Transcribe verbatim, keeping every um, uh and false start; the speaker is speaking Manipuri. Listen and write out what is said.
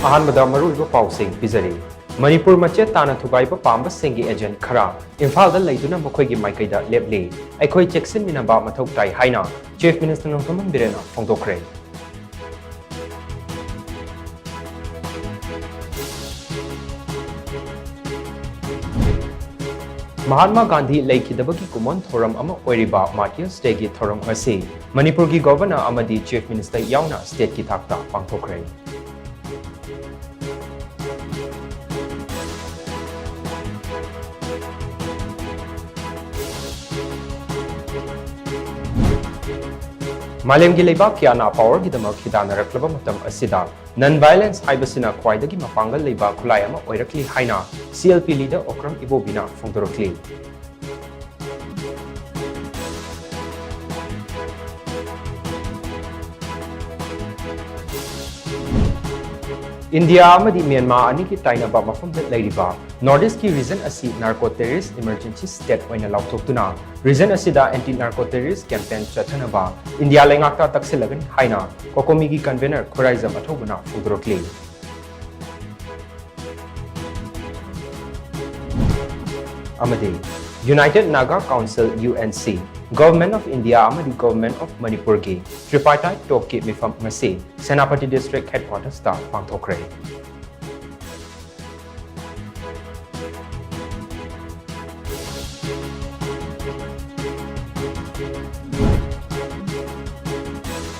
ꯑꯍꯥꯟꯕꯗ ꯃꯔꯨꯑꯣꯏꯕ ꯄꯥꯎꯁꯤꯡ ꯄꯤꯖꯔꯤ꯫ ꯃꯅꯤꯄꯨꯔ ꯃꯆꯦꯠ ꯇꯥꯅ ꯊꯨꯒꯥꯏꯕ ꯄꯥꯝꯕꯁꯤꯡꯒꯤ ꯑꯦꯖꯦꯟꯠ ꯈꯔ ꯏꯝꯐꯥꯜꯗ ꯂꯩꯗꯨꯅ ꯃꯈꯣꯏꯒꯤ ꯃꯥꯏꯀꯩꯗ ꯂꯦꯞꯂꯤ꯫ ꯑꯩꯈꯣꯏ ꯆꯦꯛꯁꯤꯟꯃꯤꯟꯅꯕ ꯃꯊꯧ ꯇꯥꯏ ꯍꯥꯏꯅ Chief Minister ꯅꯣꯡꯊꯣꯝꯕꯝ ꯕꯤꯔꯦꯟꯅ ꯐꯣꯡꯗꯣꯛꯈ꯭ꯔꯦ꯫ ꯃꯍꯥꯠꯃꯥ ꯒꯥꯟꯙꯤ ꯂꯩꯈꯤꯗꯕꯒꯤ ꯀꯨꯝꯑꯣꯟ ꯊꯧꯔꯝ ꯑꯃ ꯑꯣꯏꯔꯤꯕ Martyrs Dayꯒꯤ ꯊꯧꯔꯝ ꯉꯁꯤ ꯃꯅꯤꯄꯨꯔꯒꯤ Governor ꯑꯃꯗꯤ Chief Minister ꯌꯥꯎꯅ stateꯀꯤ ꯊꯥꯛꯇ ꯄꯥꯡꯊꯣꯛꯈ꯭ꯔꯦ꯫ ꯃꯥꯂꯦꯝꯒꯤ ꯂꯩꯕꯥꯛ ꯀꯌꯥꯅ powerꯒꯤꯗꯃꯛ ꯈꯤꯗꯥꯅꯔꯛꯂꯕ ꯃꯇꯝ ꯑꯁꯤꯗ non violence ꯍꯥꯏꯕꯁꯤꯅ ꯈ꯭ꯋꯥꯏꯗꯒꯤ ꯃꯄꯥꯡꯒꯜ ꯂꯩꯕ ꯈꯨꯠꯂꯥꯏ ꯑꯃ ꯑꯣꯏꯔꯛꯂꯤ ꯍꯥꯏꯅ C L P leader Okram ꯏꯕꯣꯕꯤꯅ ꯐꯣꯡꯗꯣꯔꯛꯂꯤ꯫ ꯏꯟꯗꯤꯌꯥ ꯑꯃꯗꯤ ꯃ꯭ꯌꯥꯟꯃꯥꯔ ꯑꯅꯤꯒꯤ ꯇꯥꯏꯅꯕ ꯃꯐꯝꯗ ꯂꯩꯔꯤꯕ North Eastꯀꯤ region ꯑꯁꯤ narco terrorist emergency state ꯑꯣꯏꯅ ꯂꯥꯎꯊꯣꯛꯇꯨꯅ region ꯑꯁꯤꯗ anti narco terrorist campaign ꯆꯠꯊꯅꯕ ꯏꯟꯗꯤꯌꯥ ꯂꯩꯉꯥꯛꯇ ꯇꯛꯁꯤꯜꯂꯒꯅꯤ ꯍꯥꯏꯅ COCOMIꯒꯤ convener ꯈꯨꯔꯥꯏꯖꯝ ꯑꯊꯧꯕꯅ ꯐꯣꯡꯗꯣꯔꯛꯂꯤ꯫ ꯑꯃꯗꯤ United Naga Council, U N C, Government of India ꯑꯃꯗꯤ Government of ꯃꯅꯤꯄꯨꯔꯒꯤ tripartite talkꯀꯤ ꯃꯤꯐꯝ ꯉꯁꯤ ꯁꯦꯅꯥꯄꯇꯤ district headquartersꯇ ꯄꯥꯡꯊꯣꯛꯈ꯭ꯔꯦ꯫